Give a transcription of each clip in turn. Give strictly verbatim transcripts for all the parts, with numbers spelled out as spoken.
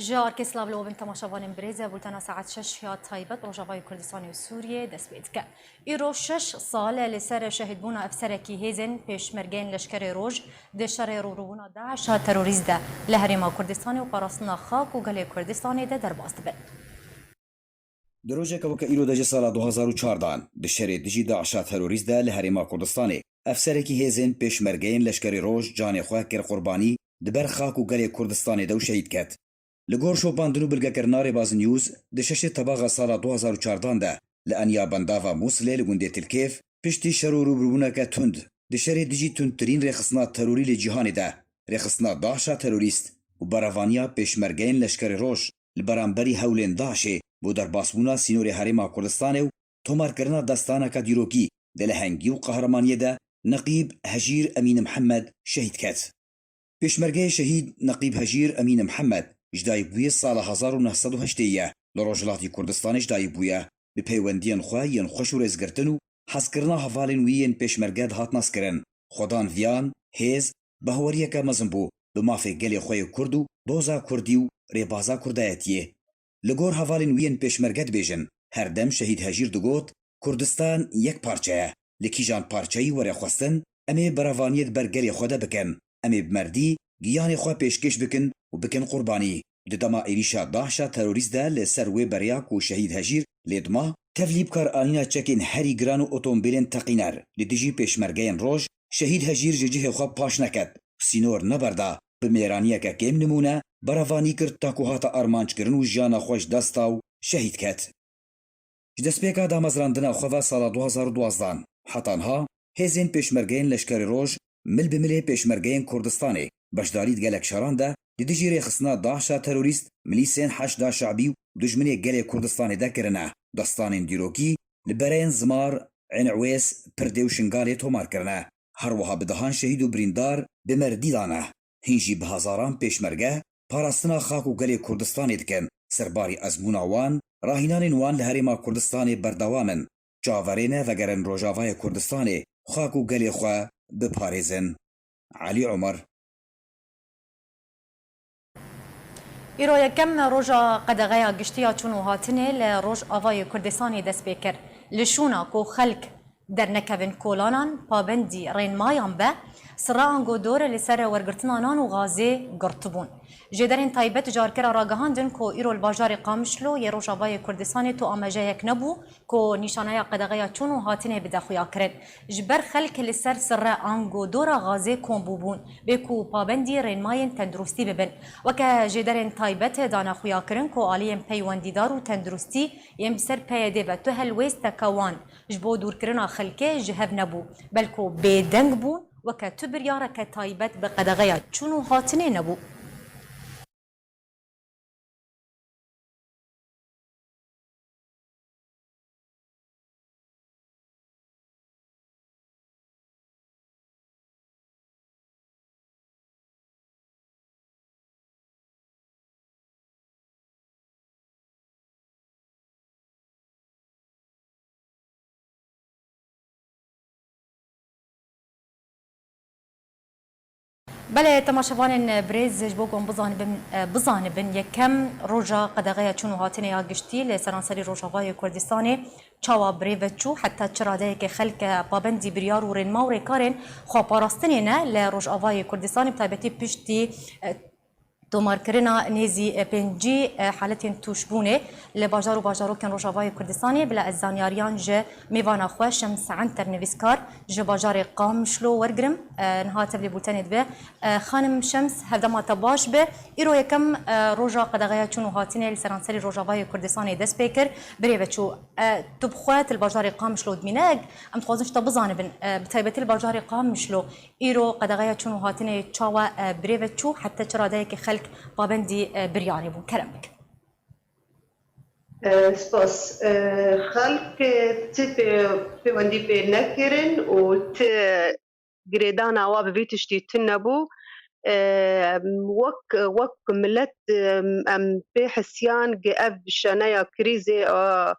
Carkê silav li we bin temaşevanên birêz e, bultena saet şeş ya taybet Rojavayê Kurdistanê û Sûriyê dest pê dike. Îro şeş sal e li ser şehîdbûna efserekî hêzên pêşmergeyên Leşkerê Roj di şerê rûbirûbûna DAIŞa terorîst de li Herêma Kurdistanê û parastina xak û gelê Kurdistanê de derbas dibin. Di rojeke weke îro de ji sala du hazar û çardan di şerê dijî DAIŞa terorîst de li Herêma Kurdistanê efserekî hêzên pêşmergeyên Leşkerê Roj canê xwe kir qurbanî di ber xak û gelê Kurdistanê de û şehîd ket. Li gor şopandin û bilgekirina Rêbaz News, di şeşê Tebaxa sala du hazar û çardan de li eniya bendava Mûsilê li gundê Tilkêf, piştî şer û rûbirûbûneke tund di şerê dijî tundtirîn rêxistina terorî li cîhanê de, rêxistina DAIŞa terorîst û berevaniya pêşmergeyên Leşkerê Roj li beramberî hewlên DAIŞê bo derbasbûna sînorê Herêma Kurdistanê û tomarkirina destaneke dîrokî di lehengî û qehremaniyê de Neqîb Hejîr Emîn Mihemed şehîd ket. Pêşmergeyê şehîd Neqîb Hejîr Emîn Mihemed ji dayikbûyê sala hezar û neh sed û heştê ye, li Rojhilatî Kurdistanê ji dayik bûye. Bi peywendiyên xwe yên xweş û rêzgirtin û hezkirina hevalên wî yên pêşmerge dihat naskirin. Xwedan viyan, hêz, bahweriyeke mezin bû bi mafê gelê xwe yê Kurd û doza Kurdî û rêbaza Kurdayetiyê. Li gor hevalên wî yên pêşmerge dibêjin, her dem Şehîd Hejîr digot, Kurdistan yek parçe ye. Li kîjan parçeyî were xwestin, em ê berevaniyê di ber gelê xwe de bikin. Em ê bi merdî giyanê xwe pêşkêş bikin û bikin qurbanî. Di dema êrîşa DAIŞa terorîst de li ser wê beriya ku Şehîd Hejîr lê dima, tevlî bikaranîna çekên herî giran û otomobîlên teqîner li dijî pêşmergeyên roj, Şehîd Hejîr ji cihê xwe paş neket û sînor neberda, bi mêraniyeke kêm nimûne berevanî kir, ta ku hate armanckirin û jiyana xwe ji dest da û şehîd ket. Ji destpêka damezrandina xwe ve sala du hazar û duwazdeh heta niha, hêzên pêşmergeyên Leşkerê Roj mil bi milê pêşmergeyên Kurdistanê beşdarî di gelek şeran de di dijî rêxistina DAIŞa terorîst, milîsên Heşda Şabî û dijminê gelê Kurdistanê de kirine. Destanên dîrokî li bereyên Zimar, Ên Ewês, Pirdê û Şingalê tomar kirine. Her wiha bi dehan şehîd û birîndar bi merdî dane. Hîn jî bi hezaran pêşmerge parastina xak û gelê Kurdistanê dikin. Serbarî ezmûna wan, rahînanên wan li Herêma Kurdistanê berdewam in. Çaverê ne vegerin Rojavayê Kurdistanê, xak û gelê xwe biparêzin. Elî Omer. Îro yekem roja qedexeya giştî ya çûn û hatinê li Rojavayê Kurdistanê dest pê kir. Li şûna ku xelk dernekevin kolanan, pabendî rênmayan be, sira ango dor li ser wergirtina nan û gazê girtibûn. Jêderên taybet carkira ragihandin ku îro li bajarê Qamişlo yê Rojavayê Kurdistanê tu amejeyek nebû ku nîşaneya qedexeya çûn û hatinê bide xuyakirin. Ji ber xelk li ser sirre ango dora gazê kom bûbûn, bê ku pabendî rênmayên tenduristî bibin. Weke jêderên taybet dane xuyakirin ku aliyên peywendîdar û tenduristî yên bi ser P Y D ve tu helwêsteke wan ji bo dûrkirina xelkê ji hev nebû, belku bêdeng bûn, weke tu biryareke taybet bi qedexeya çûn û hatinê nebû. Belê, temaşevanên birêz, ji bo ku em bizanibin, e, bizanibin, yekem roja qedexeya çûn û hatinê ya giştî li seranserî Rojavayê Kurdistanê çawa bi rê ve çû, heta çi radeyekê xelk, e, pabendî biryar û rênma û rêkarên xweparastinê ne li Rojavayê Kurdistanê, bi taybetî piştî, e, tomarkirina nêzî, e, pêncî, e, haletên tûşbûnê li bajar û bajarokên Rojavayê Kurdistanê, bila ez zanyariyan ji mêvana xwe Şems Enter, nivîskar ji bajarê Qamişlo wergirim. E, niha tevlî bultenê dibe. E, xanim Şems, hevdema te baş be. Îro yekem, e, roja qedexeya çûn û hatinê li seranserî Rojavayê Kurdistanê dest pê kir. Bi rê ve çû. E, tu bi xwe tu li bajarê Qamişlo dimîne. Em dixwazin ji te bizanibin, e, bi taybetî li bajarê Qamişlo îro qedexeya çûn û hatinê çawa, e, bi rê ve çû, heta çi radeyekê xelk pabendî, e, biryarê bûn. Kerem bike. E, spas. E, xelk, e, ti pê-, pêwendî pê nekirin û ti girêdana wa bi vî tiştî tune bû. E, wek, wek milet, e, em pê hisiyan gi ev şeneya krîzê a,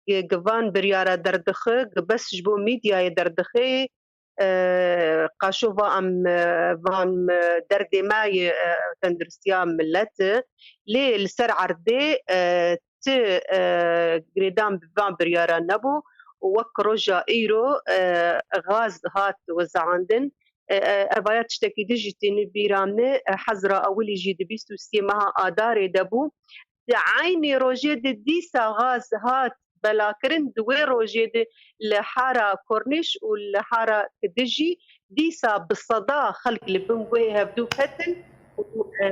gi, gi van biryara derdixe, gi bes ji bo mîdyayê derdixe, e, qaşo va em, e, van, e, derdê me yê, e, tenduristiya millet e. Lê li ser erdê, e, ti, e, girêdan bi van biryara nebû û wek roja îro, e, gaz hat wezeandin. E, e, evaya tiştekî din jî tîni bîra min, e, hezra ewilî jî di bîst û sê meha Adarê de bû. Di eynî rojê de dîsa gaz hat belakirin, di wê rojê de li hara Kornîş û li hara Kidijî dîsa bi seda xelk li bin guhê hevdû ketin û, e,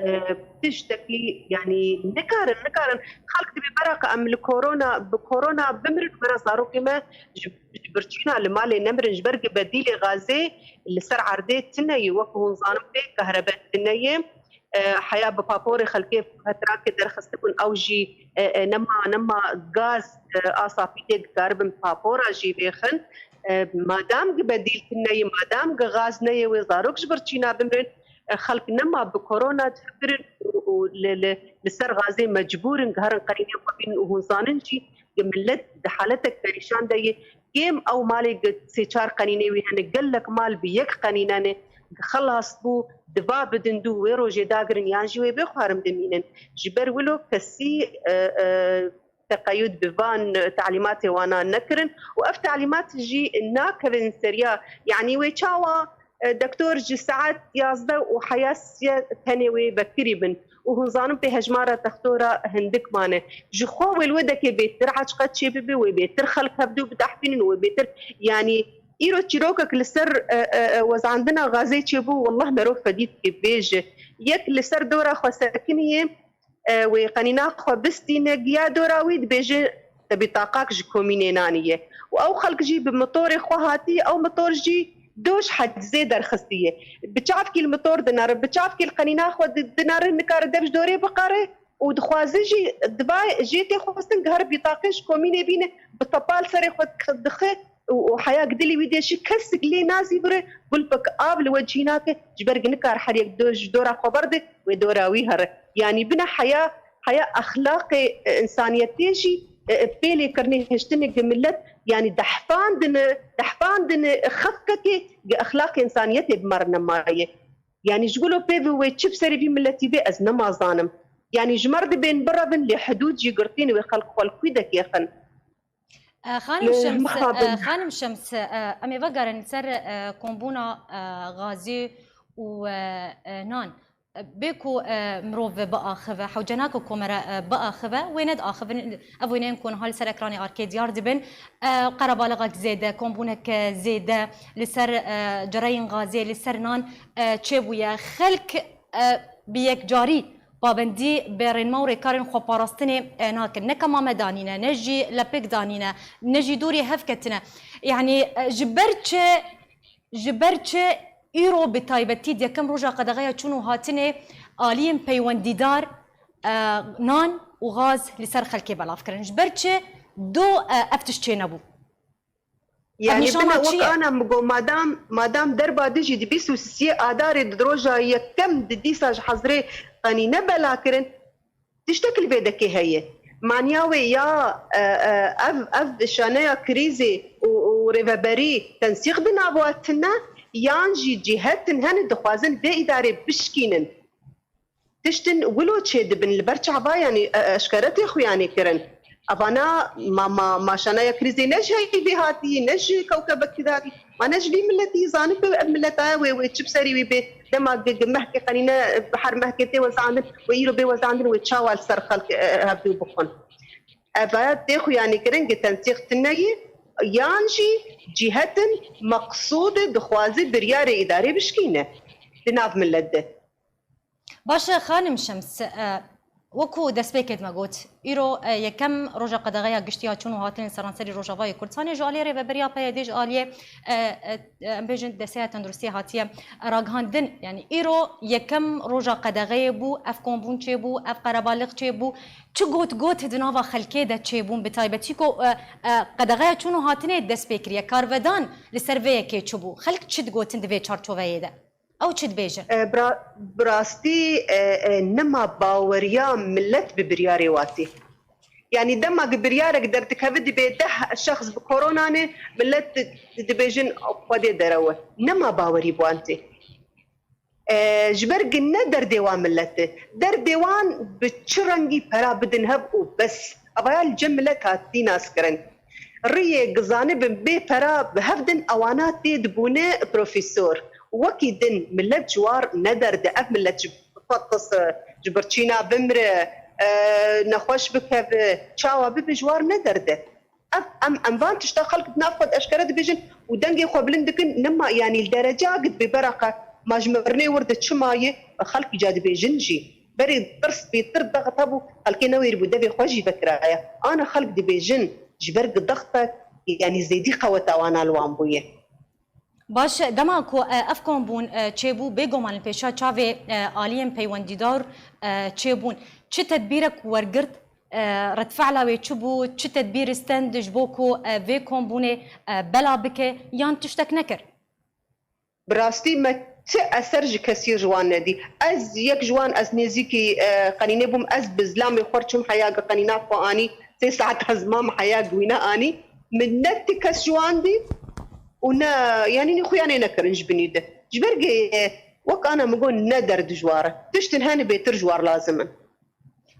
tiştekî, yanî nikarin, nikarin. Xelk dibê beraq em li korona, bi korona bimirin, wera zarokê me ji, ji birçîna li malê nemirin, ji ber ku bedîlê gazê li ser erdê tune ye, wek hûn zanin pê kahrebe tune ye. E, heya bi paporê xelkê fetrake derxistibûn, ew jî, e, e, nema, nema gaz, e, a sapî tê dikaribin papora jî bêxin. E, madam gi bedîl tune ye, madam gi gaz neyê wê zarok ji birçîna bimirin, e, xelk nema bi korona difikirin û, û li, li, li ser gazê mecbûr in, giherin qerînê xwe bînin û hûn zanin jî, gi millet di haletek perîşan de ye. Kêm ew malê gi sê çar qenînê wî hene, gelek mal bi yek qenîne ne, gi xelas bû, di va bidin dû wê rojê dagirin yan jî wê bê xwarin bimînin. Ji ber wilo kesî, e, e, teqeyûd bi van talîmatê wana nekirin û ev talîmat jî nakevin seriya, yanî wê çawa, e, doktor ji saet yazdeh û heya sê tenê wê vekirî bin û hûn zanin pê hejmara textora hindik mane. Ji xwe wê li wê dekê bêtir eçqet çêbibe, wê bêtir xelk hevdû bidehfînin, wê bêtir, yanî îro çîrokek li ser, e, e, e, wezandina gazê çêbû, wallah merov fedî dike bêje. Yek li ser dora xwe sekiniye, e, wê qenîna xwe bistîne, giya dora wî dibêje te bitaqak ji komînê naniye. Û ew xelk jî bi motorê xwe hatiye, ew motor jî doş hedzê derxistiye. Bi çavkî li motor dinere, bi çavkî li qenîna xwe di-, dinere, nikare dev ji dorê biqere û dixwaze jî diva jê tê xwestin gihar bitaqê ji komînê bîne, bi tepal serê xwe dixe û, û heya dilî wî dêşî, kesik lê nazîvire, gulpik av li we cî nake, ji ber ku nikar her yek do-, ji dora xwe berde, wê dora wî here. Yanî bine heya, heya exlaqê, e, însaniyetê jî, e, e, pêlê kirine hiştinê gi millet, yanî dehfandine, dehfandine xefkekê gi exlaqê însaniyetê bi me re nemaye. Yanî ji wilo pê ve wê çi bi serê vî milletî bê ez nema zanim. Yanî ji me re dibên birevin lê hidûd jî girtîn wê xelk xwe li kwî dekêxin. E, Xanim Şems, e, Xanim Şems, e, em ê vegerin ser, e, kombûna, e, gazê û, e, e, nan. E, bê ku, e, mirov biaxive, hewce nake ku me re, e, biaxive, wê nediaxivin. Ev wêneyên ku niha li ser ekranê arkê diyar dibin, e, qerebalixek zêde, kombûnek, e, zêde li ser, e, cereyên gazê, li ser nan, e, çêbûye. Xelk, e, bi yekcarî pabendî bi rênma û rêkarên xweparastinê, e, nakin. Ne kema me danîne, ne jî lepêk danîne, ne jî dûrî hev ketine. Yanî, e, ji ber çi, ji ber çi îro bi taybetî di yekem roja qedexeya çûn û hatinê aliyên peywendîdar, e, nan û gaz li ser xelkê belav kirin? Ji ber çi do, e, ev tişt çênebû? Yanî bine wek ana min got, madam, madam derba dijî di bîst û sê Adarê di roja yekem di dîsa ji hezrê qenîne bela kirin, tiştek li vê dekê heye. Maniya wê ya, e, e, ev, ev şaneya krîzê û, û rêveberî tensîq di nav we tune, yan jî cîhetin hene dixwazin vê îdarê bişkînin. Tiştin wilo çêdibin, li ber çava, yanî, e, e, eşkere tê xuyanê kirin. Evana ma, ma, ma şaneya krîzê ne ji heyvê hatî, ne ji kewkebekî de hatî. Ma ne ji vî miletî, zanin ku ev mileta wê, wê çi bi serî wî bê. Dema gi, gi mehkê qenîne, e, her mehkê tê wezandin, wê îro bê wezandin, wê çawa li ser xelk, e, e, hevdû bixwin. Evaya tê xuyanê kirin gi tensîq tune ye, yan jî cîhetin meqsûdê dixwaze biryarê îdarê bişkîne di nav milet de. Baş e, Xanim Şems, e, wekû destpêkê me got, îro, e, yekem roja qedexeya giştî ya çûn û hatinên seranserî Rojavayê Kurdistanê ji aliyê Rêveberiya P Y D, ji aliyê, e, e, em bêjin Desteya Tenduristiyê hatiye ragihandin. Yanî îro yekem roja qedexeyê bû, ev kombûn çêbû, ev qerebalix çêbû. Çi got got di nava xelkê de çêbûn, bi taybetî ku, e, e, qedexeya çûn û hatinê dest pê kiriye. Karvedan li ser vê yekê çi bû? Xelk çi digotin di vê çarçoveyê de? Ew çi dibêjin? E, bira-, bi rastî, e, e, nema baweriya milet bi biryarê watî. Yanî dema ku biryarek derdikeve dibê deh şexs bi korona ne, millet di-, dibêjin Xwedê derewe. Nema bawerî bi wan tê. E, ji ber ku ne derdê wan millet e. Derdê wan bi çi rengî pera bidin hev û bes. Evaya li cem millet hatî naskirin. Riyê ku zanibin bê pera bi hev din ewana tê dibûne profesor. Wekî din millet ji war ne derde. Ev millet ji xwe qis, ji birçîna bimre, e, nexweş bikeve, çawa bibe ji war ne derde. Ev, em, em van tişta xelk di nav xwe de eşkere dibêjin û dengê xwe bilind dikin, nema, yanî li dereca gid bê beraqa ma ji mirinê wir de çi maye, xelk îca dibêjin jî. Berê tirs bêtir dexit hebû, xelkê newêribû devê xwe jî vekiraya. Ana xelk dibêjin, ji ber ku dextek, yanî zêdî qeweta wana li wan bûye. Baş, dema ku, e, ev kombûn, e, çêbû, bêguman li pêşa çavê, e, aliyên peywendîdar, e, çêbûn. Çi tedbîrek wergirt, e, redfe'la wê çi bû, çi tedbîrî stend ji bo ku, e, vê kombûnê, e, bela bike yan tiştek nekir? Bi rastî me ti eser ji kesî ji wan nedî. Ez yek ji wan, ez nêzîkî, e, qenînê bûm, ez bi zilamê xwe çûm heya gi qenîna xwe anî, sê saet ez mam heya gi wî ne anî. Min ne ti kes ji wan dî û ne, yanî nî xuyanê nekirin ji binî de. Ji ber gi, e, wek ana min got, ne der dijwar e. Tiştin hene bêtir ji war lazim in.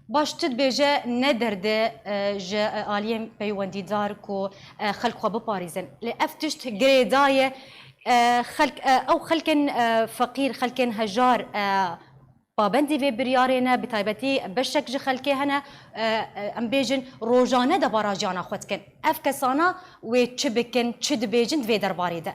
Baş, tu dibêje ne derde, e, ji, e, aliyên peywendîdar ku, e, xelk xwe biparêzin. Lê ev tişt girêdaye, e, xelk, e, ew xelkên, e, feqîr, xelkên hejar, e, pabendî vê biryarê ne, bi taybetî beşek ji xelkê hene, e, e, em bêjin rojane debara jiyana xwe dikin. Ev kesana wê çi bikin, çi dibêjin di vê derbarê de?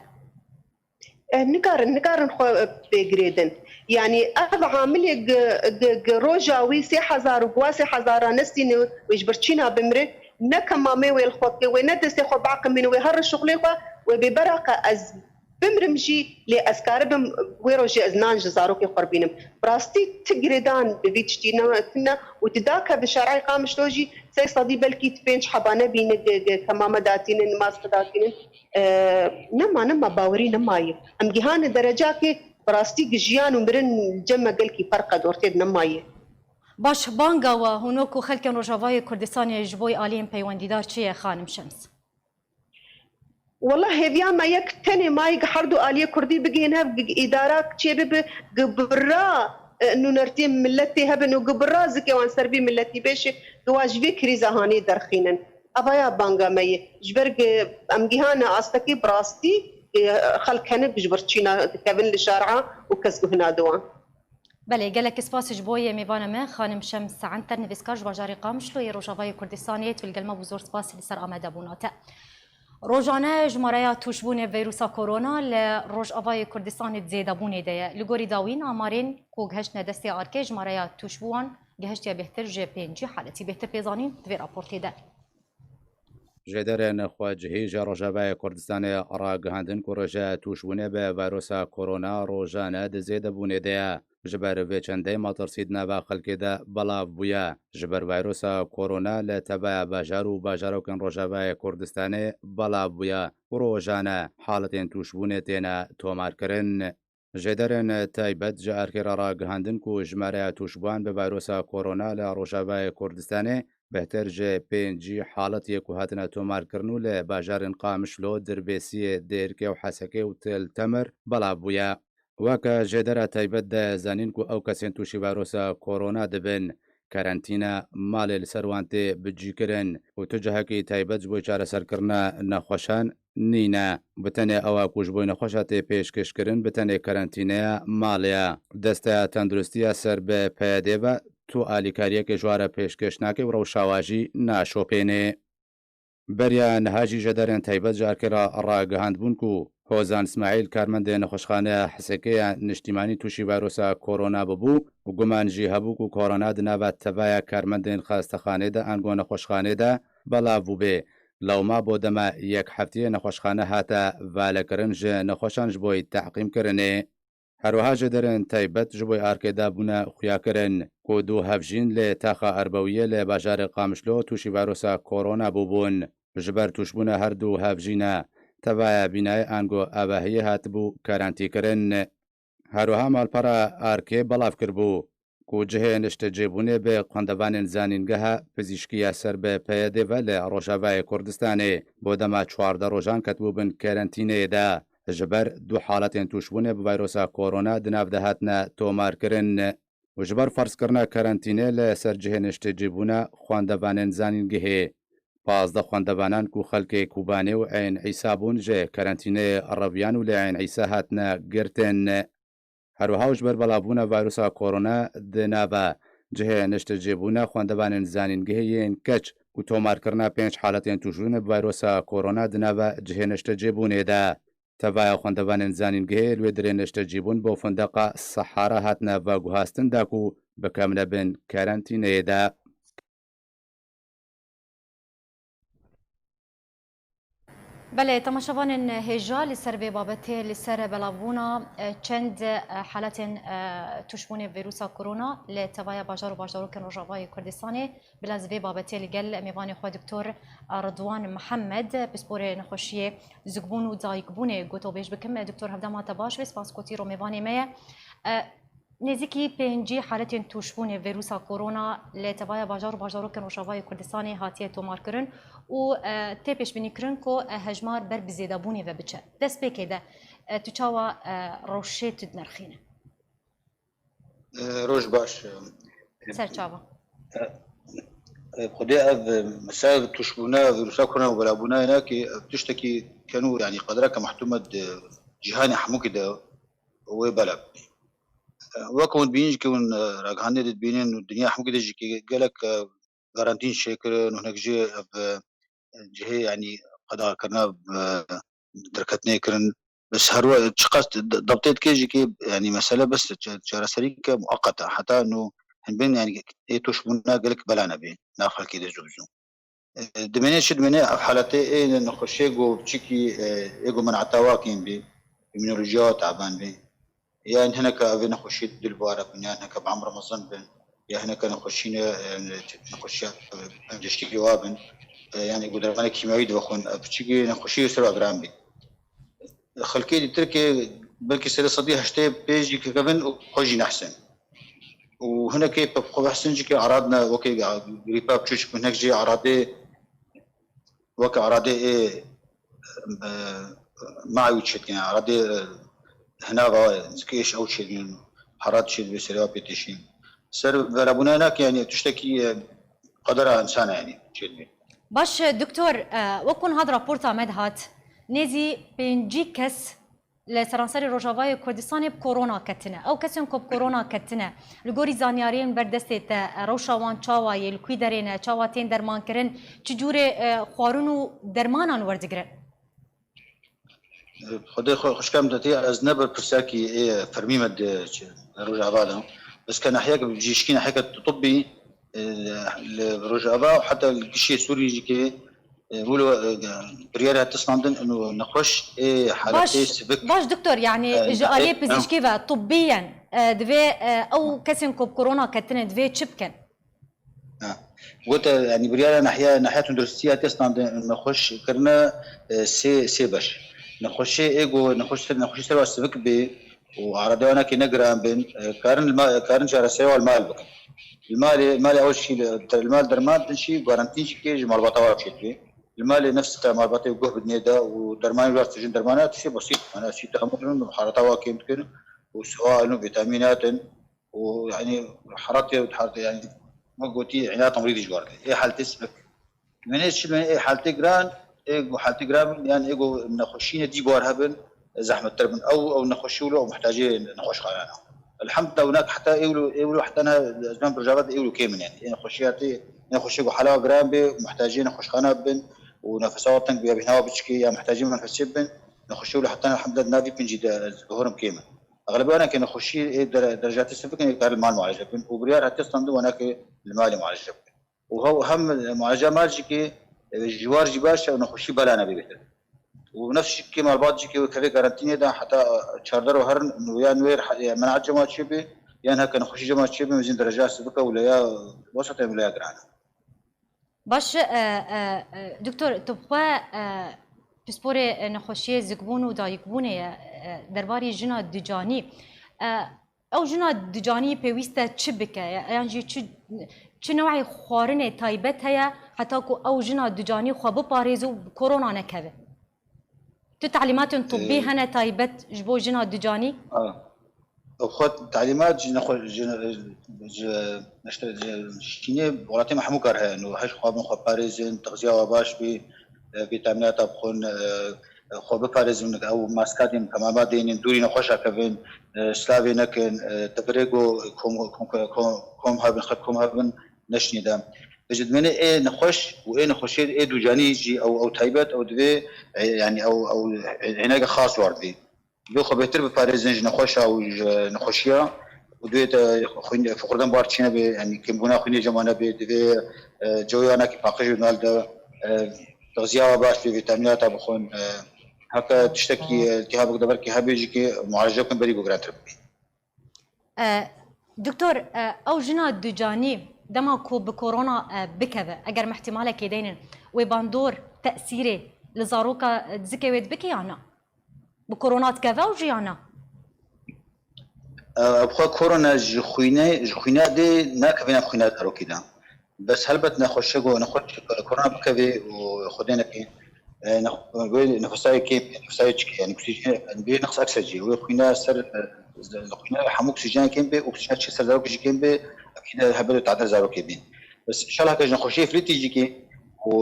Eh, nikarin, nikarin xwe, eh, pê girêdin. Yanî ev amilê gi, gi, gi roja wî sê hezar û guwa sê hezara nestîne wê ji birçîna bimre, ne kemamê wê li xwe bike, wê ne destê xwe biaqimîne, wê here şuxulê xwe, wê bê beraqa ez bimrim jî, lê ez karibim wê rojê ez nan ji zarokê xwe bînim. Bi rastî ti girêdan bi vî tiştî ne tune û tu dakeve şerê Qamişlo jî sê sedî belkî tu pênc heba nebîne gi, gi kemame datînin, maske datînin. E, nema, nema, bawerî nemaye. Em gihane derecakê bi rastî gi jiyan û mirin cem me gelkî ferq e, dortê de nemaye. Baş, banga we hûno ku xelkên Rojavayê Kurdistanê ji bo aliyên peywendîdar çi ye, xanim Şems? Wela hêviya me yek tenê mayî gi herdu aliyê Kurdî bigihên hev, gi, gi îdara çê bibe, gi birra, e, nûnertiyên miletê hebin û gi birra zikê wan ser vî miletî bêşe, gi wa ji vê krîza hanê derxînin. Evaya banga me ye. Ji ber gi em gihane astekê bi rastî, e, xelk hene ji birçîna dikevin li şara û kes guh nade wan. Belê, gelek spas ji bo yê mêvana me, xanim Şems Enter, nivîskar ji bajarê Qamişlo yê Rojavayê Kurdistanê, tu li gel me bû, zor spas li ser amadebûna te. Rojane jimareya tûşbûnê vîrusa korona li Rojavayê Kurdistanê di zêdebûnê de ye. Li gorî dawîn amarên ku gihiştine destê arkê, jimareya tûşbûwan gihiştiye bêhtir ji pêncî haletî. Bêhtir pê zanîn di vê raportê de. Jêderên xwecihî ji Rojavayê Kurdistanê ragihandin ku rêje tûşbûnê bi vîrusa korona rojane di zêdebûnê de ye. Ji ber vê çendê metirsî di nava xelkê de belav bûye. Ji ber vîrusa korona li tevaya bajar û bajarokên Rojavayê Kurdistanê belav bûye û rojane haletên tûşbûnê têne tomarkirin. Jêderên taybet ji erkê re ragihandin ku jimareya tûşbûyan bi vîrusa korona li Rojavayê Kurdistanê bêhtir ji pêncî halet yê ku hatine tomarkirin û li bajarên Qamişlo, Dirbêsiyê, Dêrikê û Hesekê û Til Temir belav bûye. Weke jêdera taybet de zanîn ku ew kesên tûşî vîrusa korona dibin, kerentîna malê li ser wan tê bicîkirin û tu cihekî taybet ji bo çareserkirina nexweşan nîne. Bi tenê ewa ku ji bo nexweşa tê pêşkêşkirin, bi tenê kerentîneya malê ye. Desteya Tenduristiya ser bi P Y D ve tu alîkariyekê ji wan re pêşkêş nake û rewşa wa jî naşopêne. Beriya niha jî jêderên taybet ji erkê re ragihandibûn ku Hozan Îsmaîl, karmendê nexweşxaneya Hesekê ya Niştîmanî, tûşî vîrusa korona bibû û guman jî hebû ku korona di nava tevaya karmendên xastexanê de ango nexweşxanê de belav bûbê. Lewma bo dema yek heftiyê nexweşxane hate valekirin ji nexweşan ji bo yî teqîmkirinê. Her wiha jêderên taybet ji bo arkê de bûne xuyakirin ku du hevjîn li taxa erbewiyê li bajarê Qamişlo tûşî vîrusa korona bûbûn. Ji ber tûşbûna her du hevjîne, tevaya bînayê ango avahiyê hatibû kerentîkirin. Her wiha malpera arkê belav kiribû ku cihê niştecêbûnê bi xwendevanên zanîngeha pizîşkî ya ser bi P Y D ve li Rojavayê Kurdistanê bo dema çardeh rojan ketibûbin kerentîneyê de. Ji ber du haletên tûşbûnê bi vayrosa korona di nav de hatine tomarkirin. Û ji ber ferzkirina kerentînê li ser cihê niştecêbûna xwendevanên zanîngehê, pazdeh xwendevanan ku xelkê Kobanê û Eyn Îsa bûn ji kerentînê reviyan û li Eyn Îsa hatine girtin. Her wiha û ji ber belavbûna vayrusa korona di nava cihê niştecêbûna xwendevanên zanîngehê yên keç û tomarkirina pênc haletên tûşbûnê bi vayrusa korona di nava cihê niştecêbûnê de. Tevaya xwendevanên zanîngehê li wê dirê niştecîbûn bo fundeqa Sehara hatine veguhastin da ku bikevine bin kerentîneyê de. Belê, temaşevanên hêja, li ser vê babetê, li ser belavbûna, e, çend, e, haletên, e, tûşbûnê vîrusa korona li tevaya bajar û bajarokên Rojavayê Kurdistanê, bila ez vê babetê li gel mêvanê xwe Doktor Ridwan Mihemed, pisporê nexweşiyê zikbûn û dayikbûnê gotobêj bikim. Doktor, hevdema te baş be, spas ku tîro mêvanê me ye. E, Nêzîkî pêncî haletên tûşbûnê vîrusa korona li tevaya bajar û bajarokên Rojavayê Kurdistanê hatiye tomarkirin û, e, tê pêşbînîkirin ku, e, hejmar ber bi zêdebûnê ve biçe. Destpêkê de, e, tu çawa, e, rewşê tu dinirxîne? E, roj baş. Ser çava. E, e, Xwedê ev, e, mesela tûşbûna vîrusa korona û belavbûna yena ki ev tiştekî kenû, yanî qedereke mehdûm e di cîhanê hemûkî de wê belav bî. E, wek hûn dibînin jî ki hûn, e, ragihandinê dibînin û dinya hemûkî de jî ki gelek, e, garantîn çêkirin û hinek jî ev, e, cihê, yanî qedexekirina, e, derketinê kirin. Bes her we çiqas d-, d-, debtê dike jî ki, yanî mesele bes ç-, çareserî ke muqeqet e. Heta nû hin bên, yanî ê tûşbûna gelek bela nebê nav xelkê de zû bi zû. E, dimêne çi dimêne ev haletê ê nexweşiyê ku çikî, e, ê ku menata wa kêm bî, îmûnolojiya wa taban bî. Yan hineka ev ê nexweşiyê dil bi wa re bin, yan hineka bi emr mezin bin, ya hineka nexweşîne, e, nexweşiya, e, pengiştî wa bin, e, yan ê ku dermanê kîmyawî divexwin, ev çikî nexweşiyê ser wa giran bî. Xelkê di Tirkiyê belkî serê sedî heştê pênc jî kevin û xwe jî nehsin. Û hinekê bi xwe behsin jî ke eradine wekî grîpa biçûçik, hinek jî eradê weke eradê ê, e, mawî çêdikine, eradê, e, hinava, zikê êş ew çêdibin, herat çêdibê serê wa pê têşîn. Ser verabûna nake, yanî tiştekî, e, qedera însan e, yanî çêdibê. Baş e, doktor, e, wek hûn hat raporta me dihat, nêzî pêncî kes li seranserê Rojavayê Kurdistanê bi korona ketine. Ew kesên ku bi korona ketine, li gorî zanyariyên ber destê te, e, rewşa wan çawa ye, li kwî derê ne, çawa tên dermankirin, çi cûrê, e, xwarin û dermanan werdigirin? Xwedê xwe xweşkem detê, ez ne berpirsiyakî ê fermî me di çi, Rojava de. Bes ke nahiyeke bijîşkî, nahiyeke tibbî, e, li Rojava û heta li gişê Sûrî jî ke, e, wilo, e, biryar hate standin û nexweş ê haletê Baş, sivik, baş doktor, yanî e, ji aliyê e, pizîşkî ve, tibbiyen, e, divê, e, ew kesên ku bi korona ketine divê çi bikin? Ha. Gote, yanî biryara nahiya, nahiya tunduristî ya tê standin nexweş kirine, e, sê, sê beş. Nexweşê ê ku, nexweş ser, nexweşî ser wa sivik bê û aradewanakê ne giran bin, e, karin li ma-, karin çareserê wa li mal bikin. Li malê, li malê ew jî li, li mal derman din jî, garantîn jî kê ji malbata wa çêdibê. Li malê nefs te malbatê guh bidinê de û dermanê wa tijin dermana tiştê besît. Mana sî tamir in, harata wa kêm dikin û siwa in û vîtamînat in. û, yanî, heratê, heratê, yanî, me gotî, îlata mirîdî ji war de. Ê haltê sivik. Wênê çi wênê ê haltê giran, ê ku haltê giran bin, yan ê ku nexweşînê dî bi war hebin, zehmettir bin. Ew, ew nexweşî wilo, ew muhtacê nexweşxanan e. Elhamdulillah, wina heta ê wilo, ê wilo heta niha, ez ben Rojava de ê wilo kêm in, yanî. Ê nexweşiyatê, ê nexweşê ku hala giran bê, muhtacê nexweşxana bin û nefesa wa teng bê, ya bîhna wa biçikê, ya muhtacê menfesê bin, nexweşê wilo heta niha elhamdulillah di nav vî pêncî de ez bihorim kêm in. Exlebê wana ke nexweşî ê dere-, derejatê sivik in ê karin li mal mualece bikin û biryar hatiye standin wana ke li malê mualece bikin. Û hew hem mualeca mal jî ke, e, ji war jî baş e û nexweşî bela nebê bêtir. Û nefs jî ke malbat jî ke wê kevê garantînê de heta çardeh roj herin û yan wê re, e, menaet cema çêbê, yan heke nexweşî cema çêbê, mezin dereca sivik e û leya wesat e û leya giran e. Baş, e, e, e, doktor, tu bi xwe, e, pisporê, e, nexweşiyê zikbûn û dayikbûnê ye, e, derbarê jina ducanî. E, Ew jina ducanî pêwîst e çi bike? Yan jî çi, çi new'ê xwarinê taybet heye heta ku ew jina ducanî xwe biparêze û bi korona nekeve? Tu telîmatên tibbî Ee, hene taybet ji bo jina ducanî? A, xwe telîmat ji nexwe-, ji, ji, işte, ji şînê welatê me hemû kar heye. No, her xwe bin xwe parêzin, texziya we baş bî, e, vîtamînata bixwin, e, xwe biparêzin, ew maska dîn, kemama dênin, dûrî nexweşa kevin, e, slavê nekin, e, tevirê go kom, kom, kom, kom hebin, xet kom hebin, neşnî de. Ji dimêne ê nexweş û ê nexweşê ê ducanî jî ew, ew taybet, ew divê, e, yanî ew, ew, e, hêneke xas war divê. Divê xwe bêhtir biparêzin ji nexweşa û ji nexweşiya û divê te xwîn, fiqirdan bar çê nebe, yanî kêmbûna xwînê cema nebe, divê, e, cewya nakî paqij û nal de, e, texziya baş bê, vîtamînata bixwin, e, heke tiştekî, e, ki hebik de belkî hebê jî ki mualece bikin berî ku girantir bibî. E, Doktor, e, ew jina ducanî dema ku bi korona, e, bikeve, eger me ihtimalekê deynin, wê bandor tesîrê li zaroka, e, zikê wê dibike ya na? Bi korona dikeve ew jî ya na? E, bi xwe korona ji xwînê, ji xwîna dê nakeve nav xwîna zarokî de. Bes helbet nexweşe go nexweş korona bikeve û xwedê neke, e, nex-, wê nefesayê kêm, nefesayê çike, yanî oksîjen, bê neqs eksercî. Wê xwîna ser, e, xwîna hemû oksîjen kêm bê, oksîjen çi ser zarokê jî kêm bê, akîde hebê tadel zarokê bî. Bes inşallah ke ji nexweşiyê filîtî jî kê û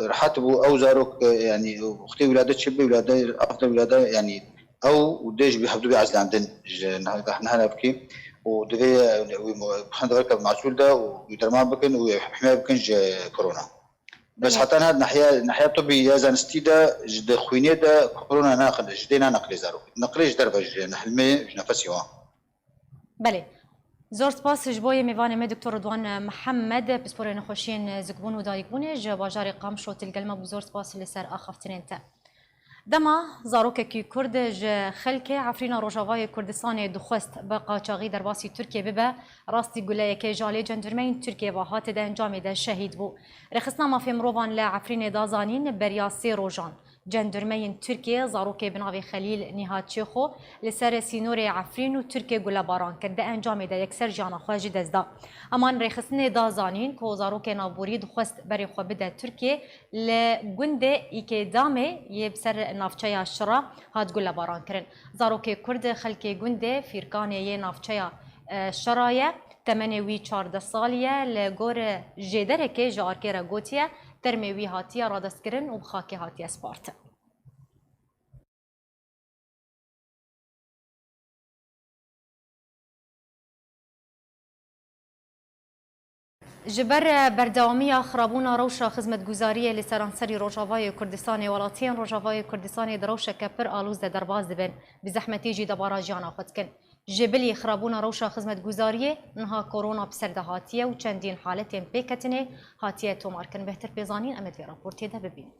rehet bû ew zarok, e, yanî wextê wîlade çi bê, wîlade, after wîlade, yanî ew û dê ji hevdû bê ezlandin ji niha, niha navkê û divê, e, wî mo-, bixin deverke masûl de û wî derman bikin û himaya bikin ji korona. Bes Belê. Heta niha nahiya, nahiya tibî ya zanistî de ji di xwînê de korona naxile, ji dê naneqilê zarok. Neqilê ji derve ji nehilmê, ji nefesê wan. Belê. Zor spas ji bo yê mêvanê me Doktor Ridwan Mihemed, pisporê nexweşiyên zikbûn û dayikbûnê ji bajarê Qamişlo, tu li gel me bû. Zor spas li ser axaftinên te. Dema zarokekî Kurd ji xelkê Efrîna Rojavayê Kurdistanê dixwest bi qaçaxî derbasî Tirkiyê bibe, rastî guleyekê ji alî cendirmeyên Tirkiyê ve hate di encamê de şehîd bû. Rêxistina Mafê Mirovan li Efrînê da zanîn, beriya sê rojan cendirmeyên Tirkiyê zarokê bi navê Xelîl Nîhat Çêxo li ser sînorê Efrîn û Tirkiyê gulebaran kir. Di encamê de yekser jiyana xwe ji dest da. Heman rêxistinê da zanîn ku zarokê navborî dixwest berê xwe bide Tirkiyê, li gundê Îkêdamê yê bi ser navçeya Şira hat gulebaran kirin. Zarokê Kurd xelkê gundê Fîrkanê yê navçeya, e, Şira ye. Temenê wî çardeh salî ye. Li gor jêderekê ji arkê re gotiye, termê wî hatiye radestkirin û bi xakê hatiye spartin. Ji ber berdewamiya xirabûna rewşa xizmetguzariyê li seranserî Rojavayê Kurdistanê, welatiyên Rojavayê Kurdistanê di rewşeke pir alûz de derbas dibin, bi zehmetî jî debara jiyana xwe dikin. Ji bilî xirabûna rewşa xizmetguzariyê, niha korona bi ser de hatiye û çendîn haletên pêketinê hatiye tomarkirin. Bêhtir pê zanîn em ê di vê raportê de bibînin.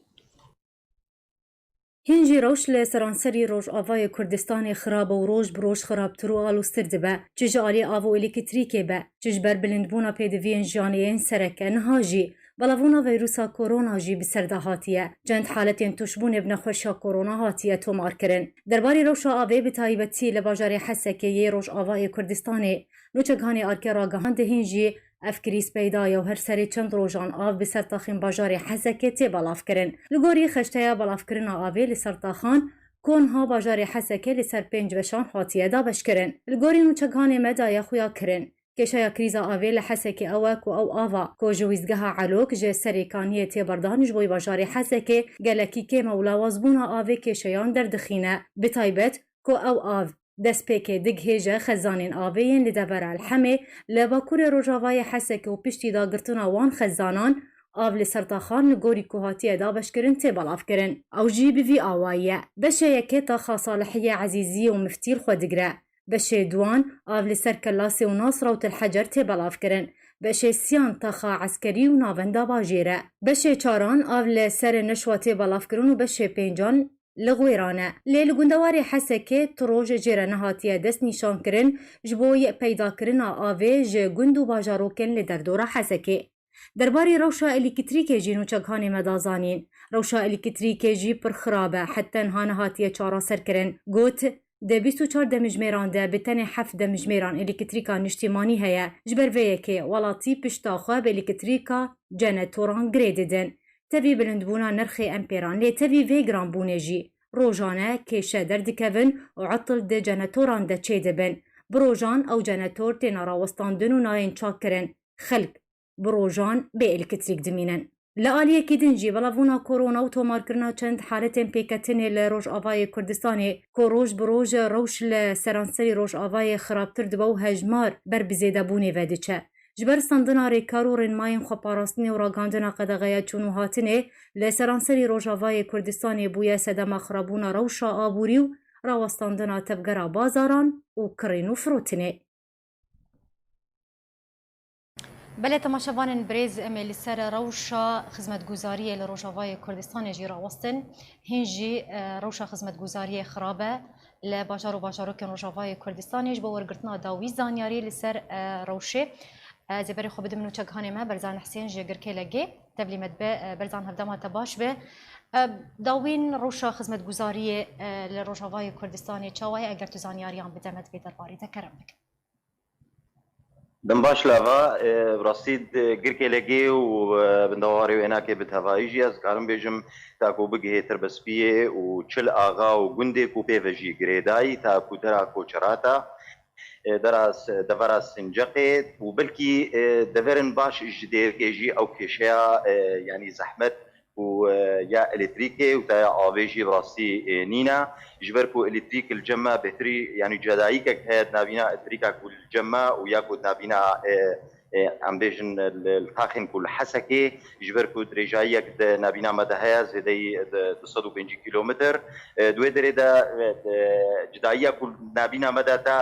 Hîn jî rewş li seranserî Rojavayê Kurdistanê xirab e û roj bi roj xirabtir û aloztir dibe. Çi ji alî av û elektrîkê be, çi ji ber bilindbûna pêdiviyên jiyanê yên sereke, niha jî belavbûna vîrusa korona jî bi ser de hatiye. Çend haletên tûşbûnê bi nexweşiya korona hatiye tomarkirin. Derbarê rewşa avê bi taybetî li bajarê Hesekê yê Rojavayê Kurdistanê, nûçeganê arkê ragihand, hîn jî ev krîz peyda ye û her serê çend rojan av bi ser taxên bajarê Hesekê tê belavkirin. Li gorî xeşteya belavkirina avê li ser taxan, ku niha bajarê Hesekê li ser pênc beşan hatiye dabeşkirin. Li gorî nûçeganê me daye xuya kirin. Kêşeya krîza avê li Hesekê ew e ku ew ava ku ji wîstgeha Elok ji Serê Kaniyê tê berdan ji bo bajarê Hesekê gelekî kêm e û lawazbûna avê kêşeyan derdixîne. Bi taybet ku ew av destpêkê digihêje xezanên avê yên li devera Elhemê li bakurê rojavayê Hesekê û piştî dagirtina wan xezanan, av li ser taxan li gorî ku hatiye dabeşkirin tê belavkirin. Ew jî bi vî awayî ye. Beşê yekê taxa Salihiyê Ezîzî û Miftî li xwe digire. Beşê duan av li ser Kelasê û Nasra û Til Hecer tê belavkirin. Beşê siyan taxa Eskerî û Navenda Bajêr e. Beşê çaran av li Serê Neşwa tê belavkirin û beşê pêncan li Xwêran e. Lê li gundewarê Hesekê tu roj jê re nehatiye destnîşankirin ji bo peydakirina avê ji gund û bajarokên li derdora Hesekê. Derbarê rewşa elektrîkê jî nûçeganê me da zanîn. Rewşa elektrîkê jî pir xirab e, heta niha nehatiye çareserkirin. Got, Di bîst û çar demjimêran de bi tenê heft demjimêran elektrîka niştîmanî heye. Ji ber vê yekê welatî pişta xwe bi elektrîka cenetoran girê didin. Tevî bilindbûna nirxê empêran lê tevî vê giranbûnê jî rojane kêşe derdikevin û etil di cenetoran de çêdibin. Bi rojan ew cenetor têne rawestandin û nayên çakkirin. Xelk bi rojan bê elektrîk dimînin. Li aliyekî din jî belavbûna korona û tomarkirina çend haletên pêketinê li Rojavayê Kurdistanê ku roj bi roj rewş li seranserî Rojavayê xirabtir dibe û hejmar ber bi zêdebûnê ve diçe. Ji ber standina rêkar û rênmayên xweparastinê û ragihandina qedexeya çûn û hatinê li seranserî Rojavayê Kurdistanê bûye sedema xirabûna rewşa aborî û rawestandina tevgera bazaran û kirîn û firotinê. Belê temaşevanên birêz, em ê li ser rewşa xizmetguzariyê li Rojavayê Kurdistanê jî rawestin. Hîn jî, e, rewşa xizmetguzariyê xirab e li bajar û bajarokên Rojavayê Kurdistanê. Ji bo wergirtina dawî zanyarî li ser, e, rewşê, e, ez ê berê xwe bidim nûçegihanê me Berzan Hisên ji Girkê Legê. Tevlî me dibe, e, Berzan, hevdema te baş be. E, dawîn rewşa xizmetguzariyê, e, li Rojavayê Kurdistanê çawa ye? Eger tu zanyariyan bide me di vê derbarê de kerem bikin. Dem baş lava, e, bi rastî di Girkê Legê û, e, bindewarê wênakê bi tevayî jî ez karim bêjim, ta ku bigihê Tirbespiyê û Çil Axa û gundê ku pê ve jî girêdayî, ta ku dera Koçerata, e, dera s-, devera Sinceqê û belkî, e, deverin baş ji dêrikê jî ew kêşeya, e, yanî zehmet û, e, ya elektrîkê û ta ya avê jî bi rastî, e, nîne. Ji ber ku elektrîk li cem me bêhtirî, yanî cedayîkek heye di navîna elektrîka ku li cem me û ya ku di navîna, e, e, em bêjin li, li taxên ku li Hesekê, ji ber ku dirêjayiyek di navîna me de heye, zêdeyî di du sed û pêncî kîlometr. E, di wê derê de, e, cudayiya ku li navîna me de te,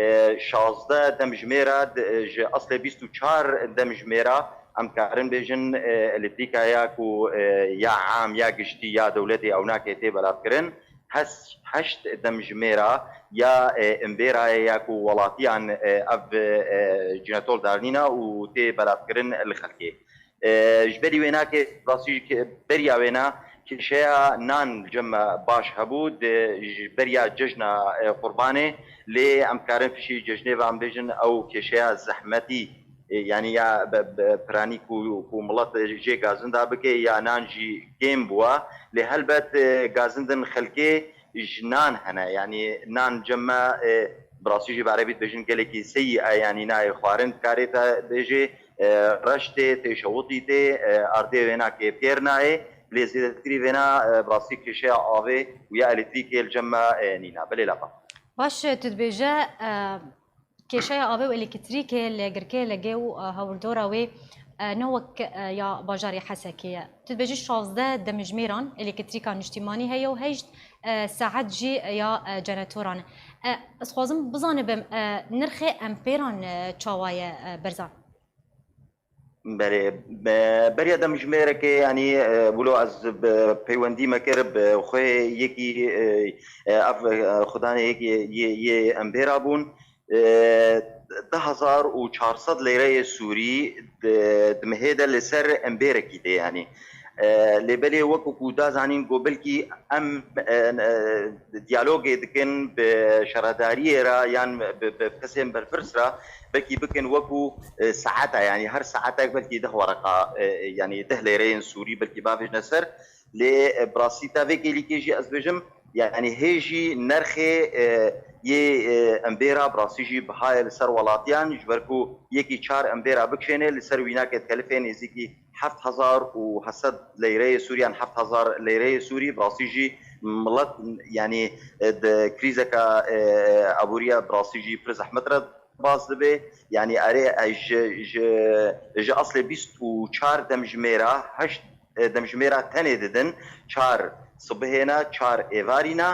e, şazdeh demjimêra di, ji eslê bîst û çar demjimêra, em karin bêjin, e, elektrîka ya ku, e, ya am, ya giştî, ya dewletê ew nake tê belavkirin. Hes-, heşt demjimêra ya, e, embêra ye ya ku welatiyan, e, ev, e, cinetol darnîna û tê belavkirin li xelkê. E, ji berî wênakê rastî jî ke-, beriya wêna kêşeya nan li cem me baş hebû, di, ji beriya cejna, e, Qurbanê, lê em karin pişî cejnê ve em bêjin ew kêşeya zehmetî, e, yanî ya be, be, piranî ku, ku milet jê gazinda bike, ya nan jî kêm bûwa, lê helbet, e, gazindin xelkê ji nan hene, yanî nan cem me, e, bi rastî jî bi erebî dibêjin gelekî seyî e, yanî nayê xwarin dikarê te bêjê, e, reş tê, tê şewitî tê, e, ardê wêna kêfkêr nayê, lê zêdetirî vêna, e, bi rastî kêşeya avê û ya elektrîkê li cem me, e, nîne. Belê lava. Baş, tu dibêje, e, kêşeya avê û elektrîkê li Girkê Legê û, e, hawirdora wê, e, ne wek, e, ya bajarê Hesekê ye. Tu dibêjî şazdeh demjimêran elektrîka niştîmanî heye û heşt, e, saet jî ya, e, cenetoran e. E, ez xwazim bizanibim, e, nirxê empêran, e, çawa ye, e, Berzan? Belê, be-, beriya demjimêrekê, yanî, e, wilo ez bi peywendî me kir bi xwê yekî, e, e, ev, e, xudanê yekî yê, yê embêra bûn. E, du hezar û çar sed leyreyê Sûrî di, di mihê de li ser embêrekî tê, yanî. E, lê belê wekî ku da zanîn ku belkî em, e, e, diyalogê dikin bi şaredariyê re yan bi, bi kesên berpirs re, belkî bikin wekî, e, saeta, yanî her saetek belkî deh wereqa, e, yanî deh leyreyên Sûrî belkî bavêjne ser. Lê, e, bi rastî te vê kêlîkê jî ez bêjim, yanî hê jî nerxê, e, yê, e, embêra bi rastî jî biha ye li ser welatiyan, ji ber ku yekî çar embêra bikişêne, li ser wînakê dikelifê nêzîkî heft hezar û heft sed leyreyê Sûrî yan heft hezar leyreyê Sûrî, bi rastî jî milet, yanî, e, di krîzeka, e, aboriya bi rastî jî pir zehmet re baz dibe. Yanî erê, e, ji, ji, ji eslê bîst û çar demjimêra heşt, e, demjimêra tenê didin, çar sibihê ne, çar êvarî ne.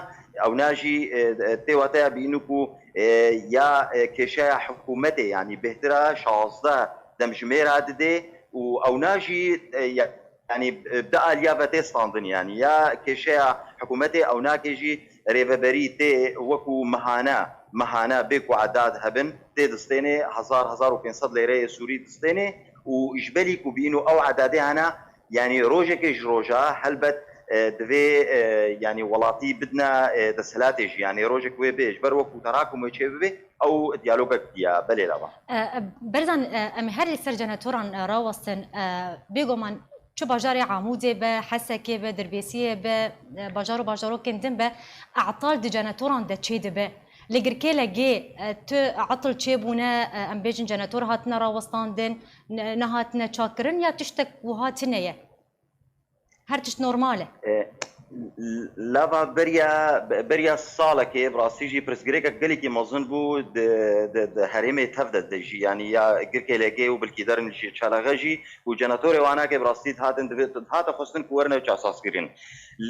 Ewna jî, e, e, tê wateya bînû ku, e, ya, e, kêşeya hikûmetê, yanî bêhtira şazdeh demjimêra didê û ewna jî, e, ya-, yanî, e, bi aliya ve tê standin, yanî ya kêşeya hikûmetê ewnakê jî rêveberî tê wekû mihane, mihane bê ku edad hebin, tê distênê hezar, hezar û pênc sed leyreyê Sûrî distênê û ji belî ku bîno ew edadê hene, yanî rojekê ji roja helbet, e, divê, e, yanî welatî bidine, e, desthilatê jî, yanî rojek wê bê, ji ber wekû terakum wê çê bibe, ew diyalogek diya, belê lava. E, e, Berzan, e, em her li ser jenetoran, e, rawestin, e, bêguman çi bajarê Amûdê be, Hesekê be, Dirbêsiyê be, e, bajar û bajarokên din be, etal di jenetoran de çê dibe. Li Girkêlegê, e, tu etil çêbûne, e, em bêjin jenetor hatine rawestandin, ne-, nehatine çakirin ya tiştek wiha tune ye? Her tişt normal e. E, lava beriya, beriya salekê, bi rastî jî pirsgirêkek gelekî mezin bû di, di, di herêmê tev de, de jî, yanî ya Girkêlegê û bilkî derin jî Çelexe jî û jenetorê Wanakê bi rastî dihatin, dibe-, dihate xwestin ku werine çasaskirin.